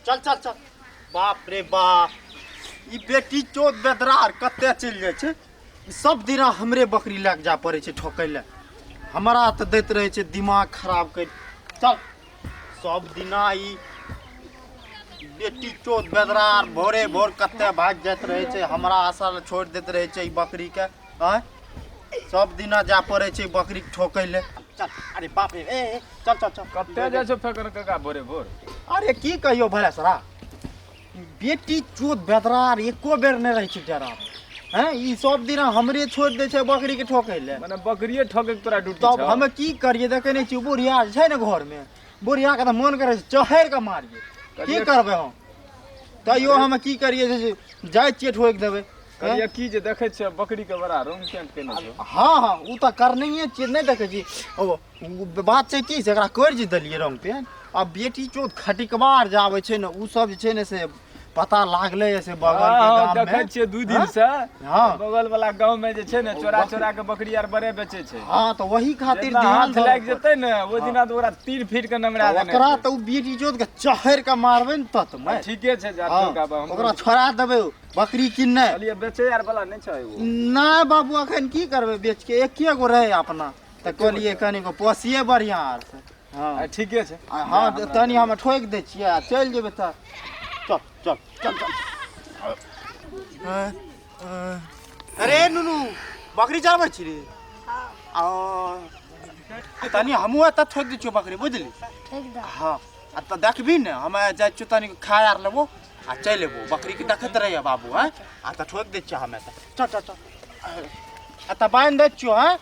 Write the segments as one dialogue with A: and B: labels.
A: चल चल चल। बाप रे बाप, ई बेटी चोत बेदरार कते चलि जाइ छै। ई सब दिना हमरे बकरी लए कऽ जाय पड़ै छै ठोकै लए। हमरा तऽ दैत रहै छै दिमाग खराब करि। चल, सब दिना ई बेटी चोत बेदरार भोरे भोर कते भागि जाइत रहै छै, हमरा आशा लए छोड़ि दैत रहै छै ई बकरीके। आँय, सब दिना जाय पड़ै छै बकरीके ठोकै लए। चल, अरे बाप रे, ए ए, चल चल चल।
B: कते जाइ छौ फेकन काका भोरे भोर?
A: अरे की कहियो भला सरा, बेटी चोत बेदरार एको बेर नहि रहै छै डेरा मे। हैं, ई सब दिना हमरे छोड़ि दै छै बकरी के ठोकै लए।
B: मने बकरिए ठोकै के तोरा ड्यूटी
A: तब
B: छौ?
A: हम की करियै, देखै नहि छियै बुढ़िया जे छै ने घर मे, बुढ़िया के तऽ मन करै छै चहरि कऽ मारियै। की करबै हम? तैयो हम की करियै जे जाइ छियै ठोकि देबै।
B: कहलियै की जे देखै छियै बकरी के बड़ा रंग पेंट केने छौ।
A: हँ हँ, ओ तऽ करनैये छियै, नहि देखै छी? ओ बात छै की से एकरा करि जे देलियै रंग पेंट, आ बेटी चोत खटिकबा आर जे आबै छै ने, ओ सब जे छै ने से पता लागलै से बगल के
B: हँ,
A: गाम
B: देखै
A: मे
B: छियै 2 दिन से।
A: हँ।
B: बगल वाला गाँव में जे छै ने चोरा चोरा के बकरी आर बड़े बेचै छै।
A: हँ, तऽ वही खातिर
B: जेना
A: ध्यान
B: हाथ
A: धरऽ
B: लागि
A: पड़तै।
B: जेतै ने ओहि दिना तऽ ओकरा 3 फीट के नमरा
A: तऽ
B: देने
A: ओकरा
B: छै।
A: तऽ ओ बेटी चोत के चहरि के मारबै ने तत मे।
B: ठीके छै, जा
A: हँ,
B: ठोक आबऽ, हम
A: ओकरा छोड़ा देबै बकरी किनने।
B: कहलियै बेचै आर वाला नहि छै एगो?
A: नहि बाबू, अखन की करबै बेच के? एके गो रहै अपना, तऽ कहलियै कनिको पोसिए बढ़िआँ आर से। हँ।
B: आ, ठीके छै।
A: आ हँ, तऽ तनी हम ठोकि दै छियै आ चलि जेबै तऽ। चल चल चल चल। अरे नुनू, बकरी चरबै छी रे? आ तनी हमहूँ एतऽ ठोकि दै छियौ बकरी, बुझली? हँ, आ तऽ देखबही ने, हम जाइ छियौ तनी खाय आर लेबो आ चलि एबो। बकरीके देखैत रहियै बाबू। हँ, आ तऽ ठोकि दै छियौ हम एतऽ। चल चल चल, आ तऽ बान्हि दै छियौ। हँ,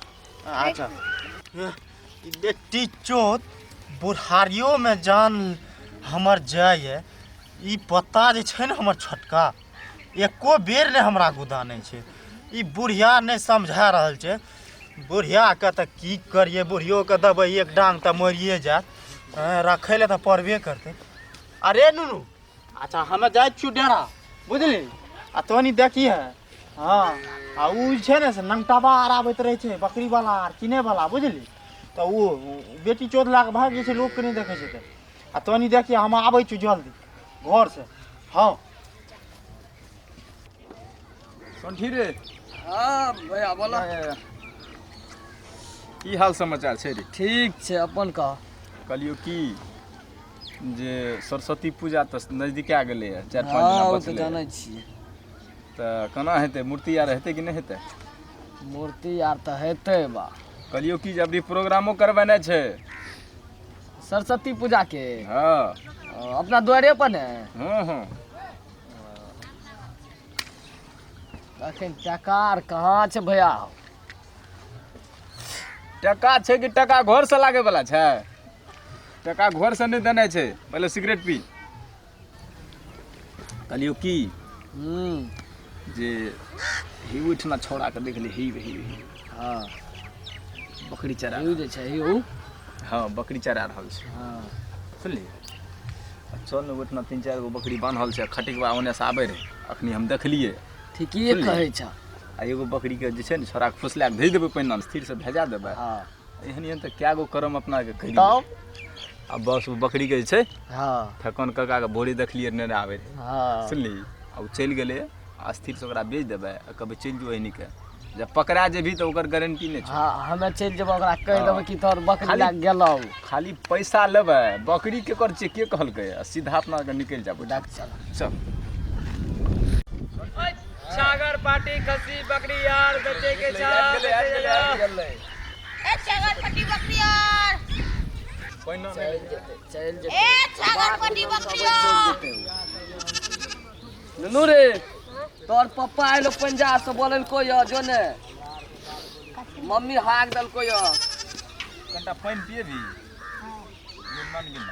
A: अच्छा। ई बेटी चोत बुढ़ारियोमे जान हमर जाइए। ई पत्ता जे छै ने हमर छोटका, एको बेर नहि हमरा गुदानै छै। ई बुढ़िया नहि समझा रहल छै। बुढ़ियाके तऽ की करियै, बुढ़ियोके देबै एक डाँग तऽ मरिए जायत। हँ, रखै लए तऽ पड़बे करतै। अरे नुनू, अच्छा हमे जाइ छियौ डेरा, बुझली? आ तोनी देखिहे। हँ, आ उ जे छै ने से नंगटाबा आर आबैत रहै छै, बकरीवला आर किनैवला, बुझली? तऽ ओ बेटी चोद लए कऽ भागि जाइ छै, लोकके नहि देखै छै। तऽ आ तोनी देखिहे, हम आबै छियौ जल्दी घरसँ। हँ
B: सोंठी रे।
C: हाँ भैया, बोला।
B: की हाल समाचार छै रे?
C: ठीक छै, अपन कह।
B: कहलियौ की जे सरस्वती पूजा तऽ नजदीका गेलैए, 4-5 दिना
C: हँ, ओ तऽ
B: बचलै।
C: जानै छियै।
B: तऽ केना हेतै? मूर्ति आर हेतै कि नहि हेतै?
C: मूर्ति आर तऽ हेतै बा।
B: कहलियौ की जे अबरी प्रोग्रामो करबेनाइ छै
C: सरस्वती पूजा के।
B: हँ।
C: अपना दुआरे पर ने?
B: हँ हँ।
C: अखन टका आर कहाँ छै भैया?
B: टका छै कि टका घर से लागे वाला छै? टका घर से नहि देने छै। पहिले सिगरेट पी। कहलियौ की जे ही ओहिठिना छौड़ा के देखली ही ही ही। बकरी चरा
C: ई जे छै ई उ।
B: हँ, बकरी चरा रहल छै। सुनली? आ चल ने ओहिठिना, 3-4 गो बकरी बान्हल छै। खटिकबा ओन्ने से आबै रहै अखनी, हम देखलियै।
C: ठीके
B: सुनली?
C: कहै छ।
B: आ एगो बकरीके जे छै ने छौड़ाके फुसला कऽ भेज देबै, पहिने स्थिर से भेजा देबै। एहन एहन तऽ कए गो करम अपना के करि।
C: तब
B: आ बस ओ बकरीके जे छै फेकन काकाके भोरे देखलियै नहि आबै रहै। सुनली? आ ओ चलि गेलै। आ स्थिर से ओकरा बेच देबै आ कहबै चलि जो एहिनीके, जब पकड़ा जेबही तऽ ओकर गारंटी नहि छै।
C: हँ, हमे चलि जेबै, ओकरा कहि देबै कि तोहर बकरी
B: खाली-
C: लए गेलौ।
B: खाली पैसा लेबै, बकरी केकर छियै के कहलकै, आ सीधा अपना के निकलि जाबै।
C: डाक चल।
B: चल।
D: छागर पाटी खस्सी बकरी यार बेचे के छा बेचे जा।
E: ए छागर पट्टी बकरी यार।
C: चलि जेतै, चलि जेतै।
E: ए छागर पट्टी बकरी यार।
C: नुनू रे, तोहर पप्पा आयलो पंजाब से, बोललको यऽ जो ने, मम्मी हाक देलको यऽ।
B: कनिटा पानि पिएबही? मन गेल।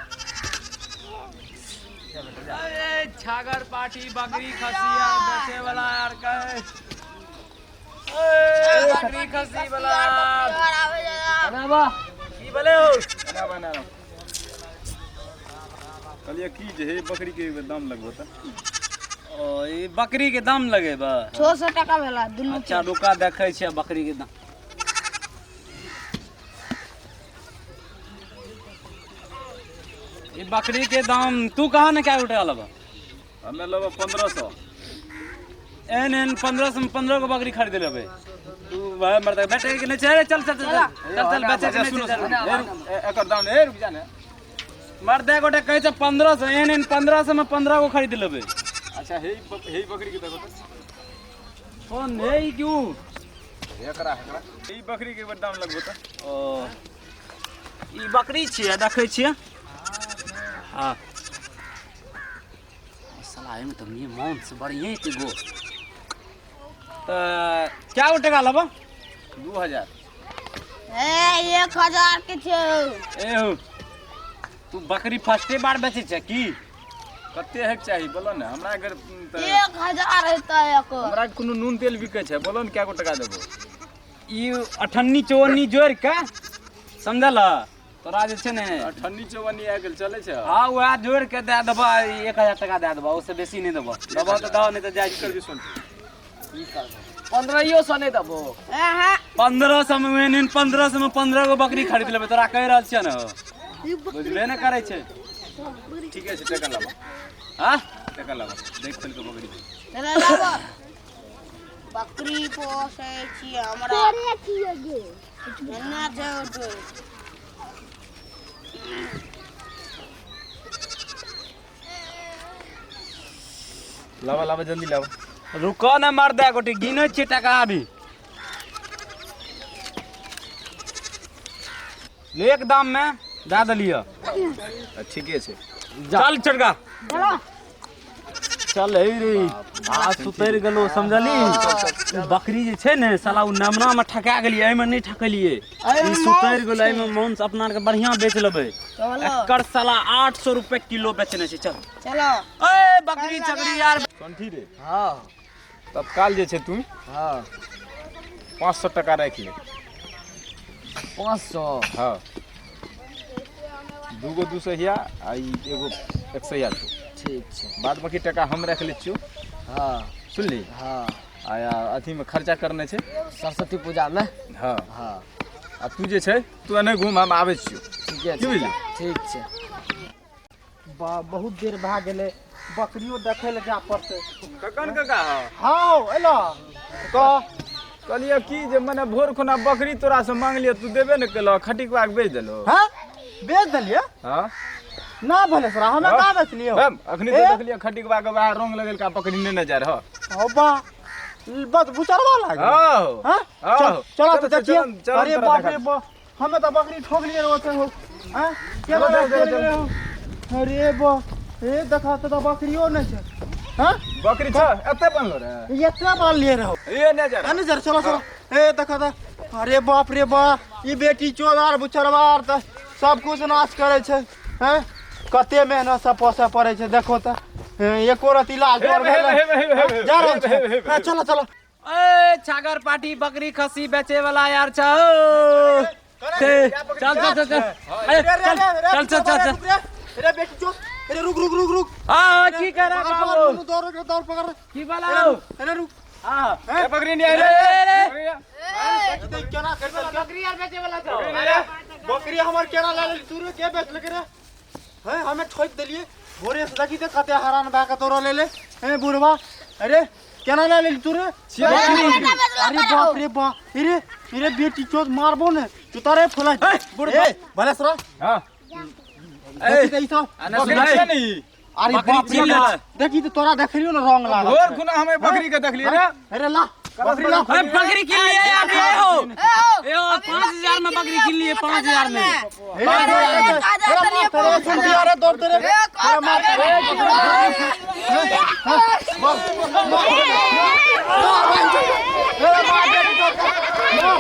D: अरे छागर पाटी बकरी खस्सी यार बेचे वाला यार कहे ए बकरी खस्सी वाला।
E: यार आवे जा।
C: अरे वाह,
D: की बोले हो?
B: बना बना। कहलियै की जे हे बकरी के दाम लगबो तऽ?
D: ओ ई बकरी के दाम लगेबा?
E: 600 टका भेला दुनू।
D: अच्छा रुका, देखै छियै बकरी के दाम। ई बकरी के दाम तू कहाँ ने क्या रुपया लेबा?
B: हमे लेबै 1500।
D: एहन एहन 1500 में 15 गो बकरी खरीद लेबै। तू भाई मरता बैठे के नहीं छै। चल चल चल चल चल, बेचे के नहीं छै।
B: सुनो, एकर दाम ए रुक जा ने।
D: मर्दे गोटे कहै छै 1500, एहन एहन 1500 में 15 गो खरीद लेबै।
B: अच्छा, हे हे बकरी के देखो त।
D: कौन हे क्यों?
B: एकरा एकरा ई बकरी के दाम लगबो त।
D: ओ ई बकरी छियै, देखै छियै। हाँ साला एहिमे तऽ मांस बढ़िए हेतै गोश्त। तऽ क्या गो टका लेबऽ?
B: 2000।
E: ए 1000 के छै।
D: ए हो, तू बकरी फर्स्टे बार बेचै छै की?
B: कते हेक चाही बोलो ने हमरा। अगर तऽ
E: 1000 हेतै एकर।
B: हमरा कोनो नून तेल बिकै छै, बोलो ने क्या गो टका देबो?
D: ई अठन्नी चौवन्नी जोड़ि कऽ समझल तोरा जे छै ने।
B: अठन्नी चौवन्नी आइ काल्हि चलै छै?
D: हाँ, वएह जोड़ि कऽ दए देबऽ, 1000 टका दए देबऽ, ओहिसँ बेसी नहि देबऽ। देबऽ तऽ दऽ, नहि तऽ जाइ।
B: करबी सुन।
C: की करबो, 1500 नहि देबो?
E: एहे।
D: 1500 में एहन 1500 में 15 गो बकरी खरीद लेबै, तोरा कहि रहल छियै ने। बुझबे ने करै छै।
B: ठीके छै, टका लाबो।
D: हाँ।
B: टका लाबो, देख खोलि कऽ बकरी।
E: चलो लाबो। बकरी पोसै छी हमरा एना छै उठै।
B: लाबा लाबा, जल्दी लाबा।
D: रुको ने मर्दे गोटी, गिनै छियै टका अभी। एक दाम में दए देलियै।
B: ठीके छै।
D: चल छोटका, चल। हे रे, आ सुतरि गेलो, समझली? उ बकरी जे छै ने साला, उ नमना में ठका गेलियै, एहिमे नहि ठकलियै। ई सुतरि गेलो, एहिमे मांस अपना आरके बढ़िआँ बेच लेबै।
E: चलो।
D: एकर साला 800 रुपए किलो बेचने छै। चल।
E: चलो।
D: ए बकरी चकरी यार।
B: कंठी रे।
C: हाँ।
B: तत्काल जे छै तू 500 टका राखि ले।
C: 500?
B: हाँ, दूगो 200 हिया आ ई एगो 100 हिया छौ।
C: ठीक छै।
B: बाद बाकी टका हम राखि लै छियौ। सुनली?
C: हाँ।
B: आ अथीमे खर्चा करने छै।
C: सरस्वती पूजामे।
B: हाँ।
C: हाँ।
B: आ तू जे छै तू एने घूम, हम आबै छियौ।
C: ठीके
B: की
C: छै।
B: बुझली?
C: ठीक छै।
A: बा, बहुत देर भए गेलै, बकरियो देखै लए जाय पड़तै।
B: कखन काका?
A: हाँ, एलो
B: कह, कहलियै की जे मने भोर खुना बकरी तोरा से मांगलियै, तू देबे ने केलह, खटिकवा के बेच देलहो।
A: हाँ, बेच देलियै?
B: हाँ।
A: ना भेलै सर, हमे
B: हाँ?
A: कहाँ बेचलियै?
B: हम अखनी
A: ए?
B: तो देखलियै खटिकवा के बाहर रंग लगेलका, बकरी नेने जा रह।
A: ओ बा, बस बुचरवा लागल।
B: हाँ।
A: हाँ?
B: हाँ।
A: चल, चलो तो
B: चल,
A: देखिए।
B: चल, चल,
A: अरे
B: तोरा
A: बाप
B: देखा
A: रे बाप, हमें तो बकरी ठोक लिए रोते हो। हाँ? के
B: चलो,
A: बात
B: चल,
A: चल
B: चल।
A: हो? अरे बा, ए देखा तो बकरियो नहीं छे। हाँ?
B: बकरी छ एते बनलो रे।
A: ये इतना बाल लिए रहो।
B: ये ने जा रह।
A: अने जरा चलो चलो। ए देखा तो, अरे बाप रे बाप, ई बेटी चोदार बुचरवार त सब कुछ नाश करे छे। हैं? कते मेहनत से पोसे पड़े छे, देखो त। एको रति लाल
B: हे,
A: जोर
B: हे,
A: भेलै।
B: हे, हे, हे, हे,
A: जा रहल
B: हे, हे,
A: छे।
B: हे,
A: हाँ, चलो चलो।
D: ए छागर पाटी बकरी खस्सी बेचे वाला यार छौ। चल चल चल चल, अरे चल चल चल चल चल।
A: अरे बेटी चोद, अरे रुक रुक रुक रुक।
D: हाँ, की करे
A: पकड़,
D: बाबू?
A: पकड़, दौड़ दौड़ दौड़ पकड़।
D: की बोला?
A: अरे रुक।
D: हाँ।
B: ए बकरी नहीं आई रे।
D: रे, रे।
A: देख केना कर देलकै।
D: बकरी यार बेचे वाला छौ।
A: बकरी हमर केना ला लेली तू रे? के बेचलकै रे? हैं, हमे ठोक देलिए भोरे से, देखी त कते हैरान भए के तोरा ले ले। हैं बुढ़वा, अरे केना ला लेली तू रे बकरी? अरे बाप रे बाप, अरे अरे बेटी चोद, मारबो ने तू तारे फुला
D: बुढ़वा।
A: ए भले सरा।
B: हां।
A: देखी त ई सब
D: आने
B: बकरी
D: सुनाई।
B: छै नहीं।
A: अरे
D: बकरी
A: बाप रे
D: छीन
A: बाप,
D: लेलक।
A: देखी त तोरा देखलियो ने रंग लागल
B: भोर
A: छै।
B: खुना हमे बकरी के देखलियै रे।
A: अरे ला बकरी ला।
D: अरे बकरी किन लिए अभी। ए हो, ए हो, 5000 में बकरी किन लिए, 5000 में।
A: अरे अरे मार तेरे, सुन दिया रे, दौड़ तेरे। अरे मार तेरे। अरे मार बेटी चोद, मार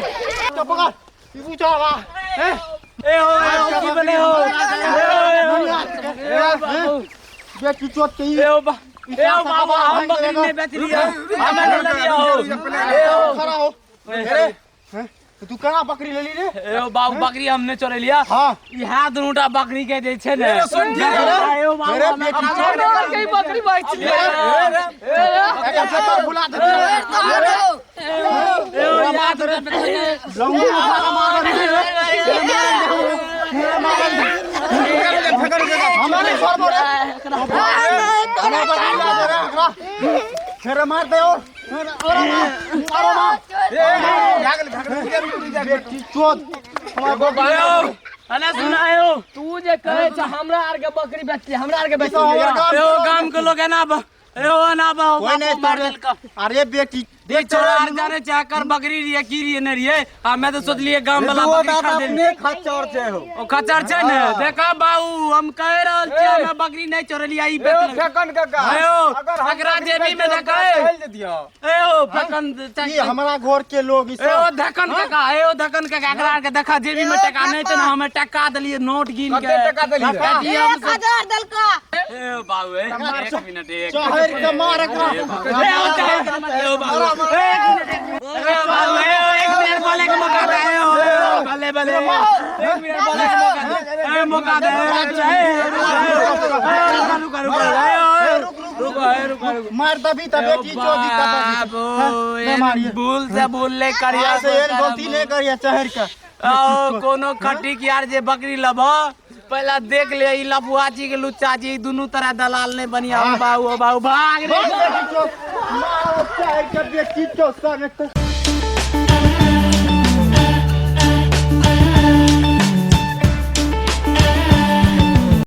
A: तो पकड़ ई बुचावा हैं।
D: ए हो, ए हो, की बने हो? ए हो, ए हो।
A: बेटी चोद के ई
D: ए हो बा, ए हो बाबा, हम बकरी नहीं बेच लिया, हमें नहीं लिया हो। ए हो।
A: खड़ा हो। अरे हैं, तू केना बकरी लेली रे?
D: ए हो बाबू, बकरी हमने चोरे लिया।
A: हाँ।
D: इहा दुनूटा बकरी के जे छै ने। ए हो बाबू,
A: अरे
D: हमे
A: बेटी
D: चोर
A: चोद।
C: के बकरी बेच लिया।
A: एकर चक्कर भुला दे।
D: ए हो, इहा दुनूटा बकरी
A: लंगू उठा के मार दे। मार दे। फेकन के हमरा नहीं छोड़बो रे। हमरा बकरी ला दे रे एकरा। फेर मार दे और और मार और मार। ए भागल भागल बेटी चोद हमरा
D: यो अने सुनायो।
C: तू जे कहे छ हमरा आर के बकरी बेचली, हमरा आर के
A: ई सब हमर
C: बेचली।
A: काम।
D: यो गाम के लोग एना यो एना बा
A: कोई नहीं
D: मार
A: तोरे।
D: देलका।
A: अरे बेटी
D: देख छोरा आर जाने चाहे कर बकरी रिये की रिये नहीं रिये, आ मैं तो सोचलिए गाम वाला बकरी खरीद ले।
B: खच्चर छै हो।
D: ओ खच्चर छै ने, देखा बाबू हम कह रहल छियै हमे बकरी नहीं चोरलियै ई बेच लेलकै।
B: फेकन काका
D: आयो
B: अगर हम
D: एकरा
B: बकरी
D: जेबी में
B: बेच
D: देखा
B: देब, चलि जैतियौ।
D: ए ओ फेकन
A: ई हमरा घर के लोग ई
D: ए ओ
A: सब।
D: धकन काका, ए ओ धकन काका, एकरा आर के देखा जेबी में टका नहीं त ना हमे टका देलियै नोट गिन के।
B: कते टका देलियै?
D: एटीएम से।
E: 1000 देलका।
D: ए बाबू एक मिनट एक
A: चहर के मार एकरा।
D: ए ओ चाहे ए ओ बाबू एक मिनट ए बाबू ए ओ एक मिनट बोले के मौका दे। ए ओ भले भले एक मिनट बोले के मौका दे। ए मौका दे ए रुका रुका रुका ए ओ रुको ए रुको रुको
A: मार दबी त बेटी चोदी त
D: बाबू
A: नहीं मारिए।
D: भूल से भूल ले करिया
A: से एहन गलती नहीं करिया चहर के।
D: ओ कोनो खटीक यार जे बकरी लब पहला देख ले ई लफुआ छी के लुच्चा छी, ई दुनू तरह दलाल नहीं बनिया। बाबू ओ बाबू भाग रे।
A: बेटी चोद मारो चहर के बेटी चोद।